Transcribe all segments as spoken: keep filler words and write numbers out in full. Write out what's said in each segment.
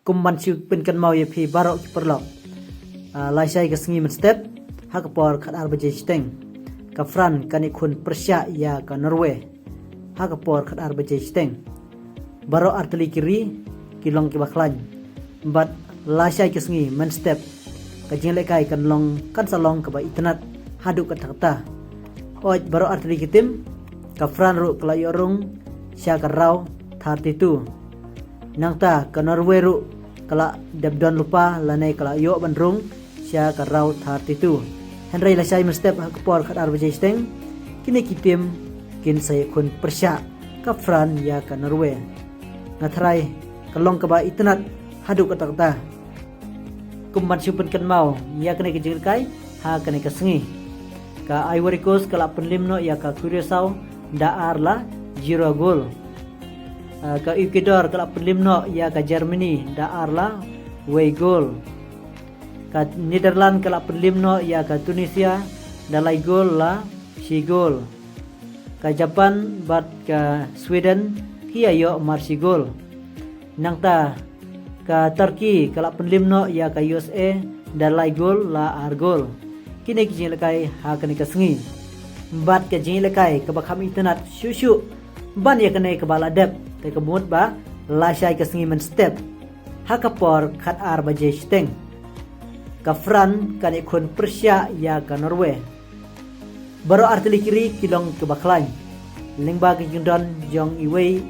Kum ban shu pynkynmaw ïa phi baroh ki paralok. Ah, lashai ka sngi mynstep, ha ka por khatar baje shiteng, ka France kan ïakhun pyrshah ïa ka Norway. Ha ka por khatar baje shiteng, baroh artylli ki ri ki long kiba khlaiñ. Bad lashai ka sngi mynstep, ka jinglehkai kan long, kan sa long kaba itynnad haduh katta katta. Hooid, baroh artylli ki tim, ka France ruh ka la ïoh rung sha ka round thirty-two. Nangta ka Norway ruh ka la dep don lypa lane ka la ïoh ban rung sha ka round thirty-two. Hynrei lashai mynstep ha ka por khatar baje shiteng, kine ki tim kin sa ïakhun pyrshah, ka France ïa ka Norway. Nga tharai ka long kaba itynnad haduh katta katta. Kum ban shu pynkynmaw ïa kane ka jinglehkai ha kane ka sngi, ka Ivory Coast ka la pynliem noh ïa ka Curaçao da ar la zero goal. Ah, ka Ecuador ka la pynliem noh ïa ka Germany da ar la wei goal. Ka Netherlands ka la pynliem noh ïa ka Tunisia da lai goal la shi goal. Ka Japan bad ka Sweden ki ïa ïoh mar shi goal. Nangta ka Turkey ka la pynliem noh ïa ka U S A da lai goal la ar goal. Kine ki jinglehkai ha kane ka sngi. Bad ka jinglehkai kaba kham itynnad shuh shuh ban ïa kane kaba la dep, te ka mut ba lashai ka sngi mynstep, ha ka por khatar baje shiteng, ka France kan ïakhun pyrshah ïa ka Norway. Baroh artylli ki ri ki long kiba khlaiñ. Lyngba ka jingdon jong iwei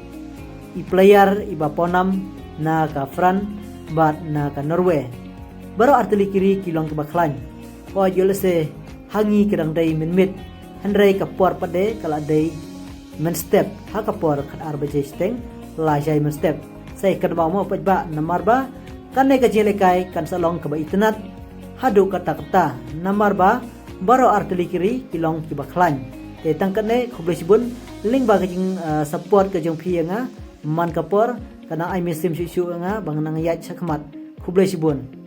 i player iba pawnam na ka France bad na ka Norway. Baroh artylli ki ri ki long kiba khlaiñ. Hooid, ïoh lehse ha ngi ka dang dei mynmiet, hynrei ka por pat de ka la dei mynstep, ha ka por khatar baje shiteng, lashai mynstep. Sa ïakynmaw mo paidbah, namar ba kane ka jinglehkai kan sa long kaba itynnad haduh katta katta, namar ba baroh artylli ki ri ki long kiba khlaiñ. Te tang katne, khublei shibun lyngba ka jing, ah, support ka jong phi ïa nga man ka por, ka nang ai mynsiem shuh shuh ïa nga ba ngan nang ïaid shakhmat. Khublei shibun.